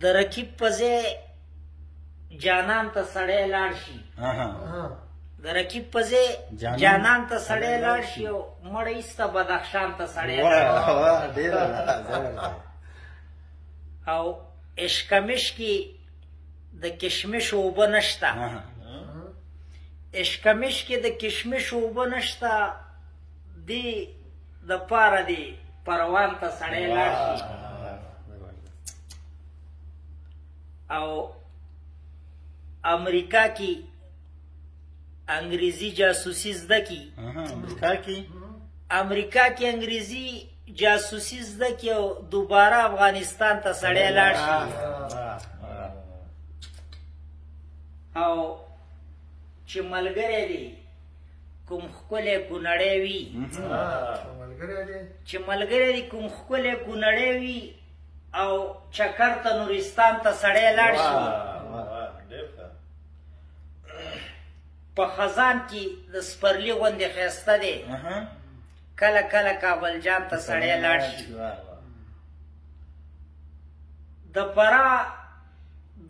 د رقیب په ځای جانان ته سړی لاړ شي، د رقیب په ځای جانان ته سړی لاړ شي او مړی ایسته بدخشان ته سړی لاړ شي. او اشکمش کې د کشمش اوبه نشته، اشکمش کې د کشمش اوبه نشته، دې دپاره دې پروان ته سړی لاړ شي. او امریکا کې انګریزي جاسوسي زده کی، امریکا کې انګریزي جاسوسي زده کی او دوباره افغانستان ته سړی لاړ شي. او چې ملګری دی کوم ښکلی کونړی وي، چې ملګری دی کوم ښکلی کونړی وي او چکر ته نورستان ته سړی لاړ شي. په خزان کې د سپرلي غوندې ښایسته دی، کله کله کابل جان ته سړی لاړ شي. د فراه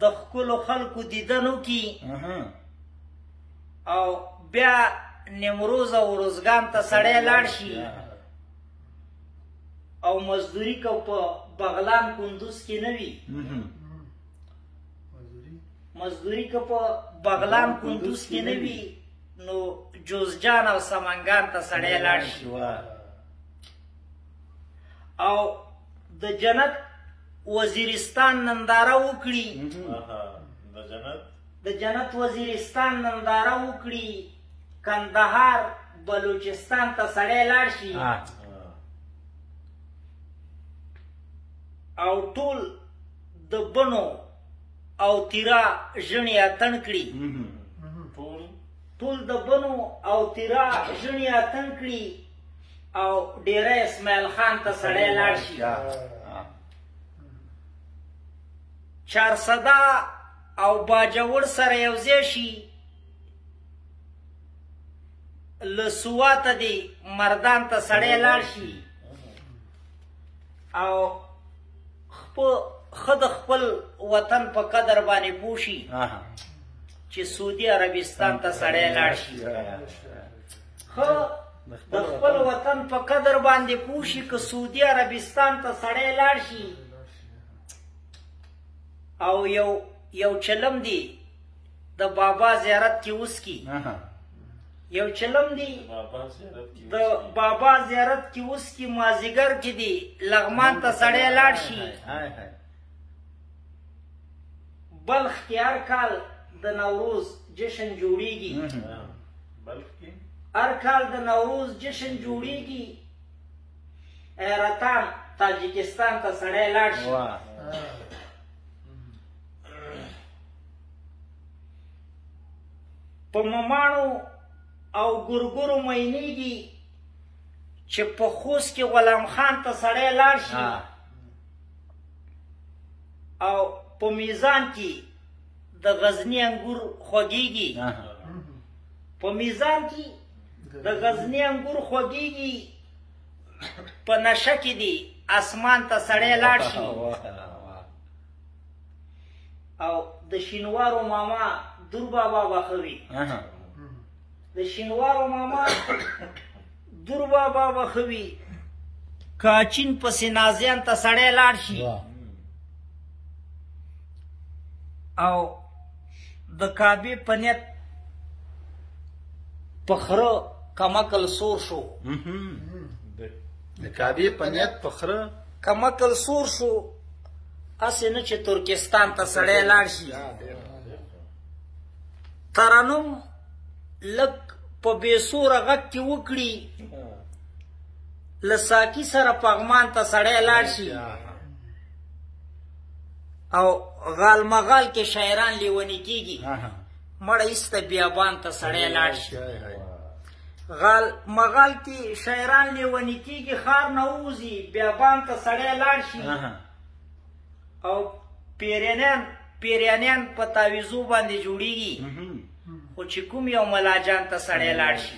د ښکلو خلکو دیدن وکړي او بیا نیمروز او روزګان ته سړی لاړ شي. او مزدوري که په بغلان کندوز کې نه وي، مزدوري که په بغلان کندوز کې نه وي نو جوزجان او سمنګان ته سړی لاړ شي. او د جنت وزیرستان ننداره وکړي، د جنت وزیرستان ننداره وکړي، کندهار بلوچستان ته سړی لاړ شي. او ټول د بنو او تیرا ژڼي اتڼ کړي، ټول د بنو او تیرا ژڼي اتڼ کړي او ډیره اسماعیل خان ته سړی لاړ شي. چارسده او باجوړ سره یو ځای شي، له سواته دې مردان ته سړی لاړ شي. او ښه د خپل وطن په قدر باندې پوه شي چې سعودي عربستان ته سړی لاړ شي. ښه د خپل وطن په قدر باندې پوه شي که سعودي عربستان ته سړی لاړ شي. او یو چلم دی د بابا زیارت کې وسکي، یو چلم دی د بابا زیارت کې وسکي، مازیګر کې دی لغمان ته سړی لاړ شي. بلخ کې هر کال د نوروز جشن جوړیږي، هر کال د نوروز جشن جوړیږي، حیرتان تاجکستان ته سړی لاړ شي. په مماڼو او ګورګورو مینېږي چې په خوست کې غلام خان ته سړی لاړ شي. او په میزان کې د غزني انګور خوږیږي، په میزان کې د غزني انګور خوږیږي، په نشه کې دی اسمان ته سړی لاړ شي. او د شینوارو ماما دور بابا به ښه وي، د شینوارو ماما دور بابا به ښه وي، کاچین پسې نازیان ته سړی لاړ شي. او د کعبې په نیت په خره کمکل سور شو، د کعبې په نیت په خره کمکل سور شو، هسې نه چې ترکستان ته سړی لاړ شي. ترنم لږ په بې سوره غږ کې وکړي، له ساکي سره پغمان ته سړی لاړ شي. او غالمغال کې شاعران لیوني کیږي، مړه ایسته بیابان ته سړی لاړ شي. غالمغال کې شاعران لیوني کیږي، ښار نه ووځي بیابان ته سړی لاړ شي. او پیرانیان په تعویذو باندې جوړیږي، خو چې کوم یو ملاجان ته سړی لاړ شي.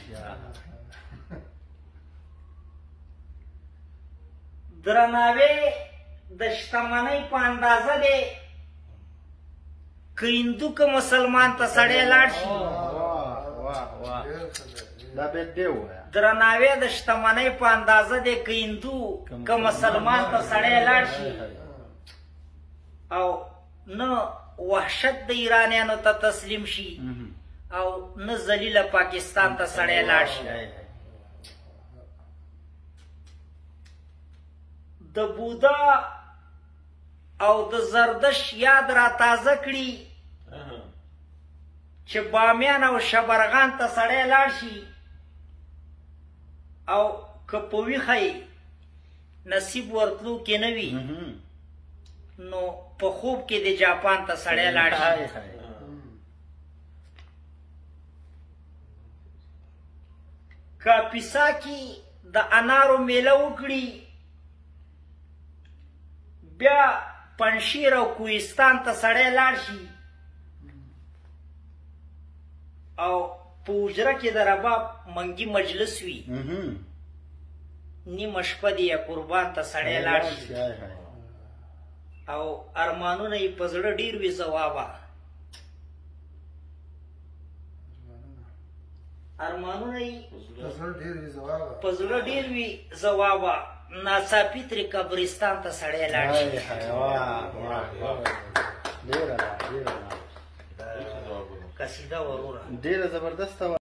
درناوی د شتمنۍ په اندازه دی، که هندو که مسلمان ته سړی لاړ شي، درناوی د شتمنۍ په اندازه دی. که هندو که مسلمان ته سړی لاړ شي، او نه وحشت د ایرانیانو ته تسلیم شي او نه ذلیله پاکستان ته سړی لاړ شي. د بودا او د زردش یاد را تازه کړي چې بامیان او شبرغان ته سړی لاړ شي، او که په ویښه یې نصیب ورتلو کې نه وي نو په خوب کې د جاپان ته سړی لاړ شي. کاپیسا کې د انارو میله وکړي، بیا پنجشیر او کوهستان ته سړی لاړ شي، او په حجره کې د رباب منګي مجلس وي، نیمه شپه دې قربان ته سړی لاړ شي، او ارمانونه یې په زړه ډېر وي ځوابه، ارمانونه یې په زړه ډېر وي ځوابه، ناڅاپي ترې قبرستان ته سړی لاړ شي. قصیده وروره ډېره زبردسته.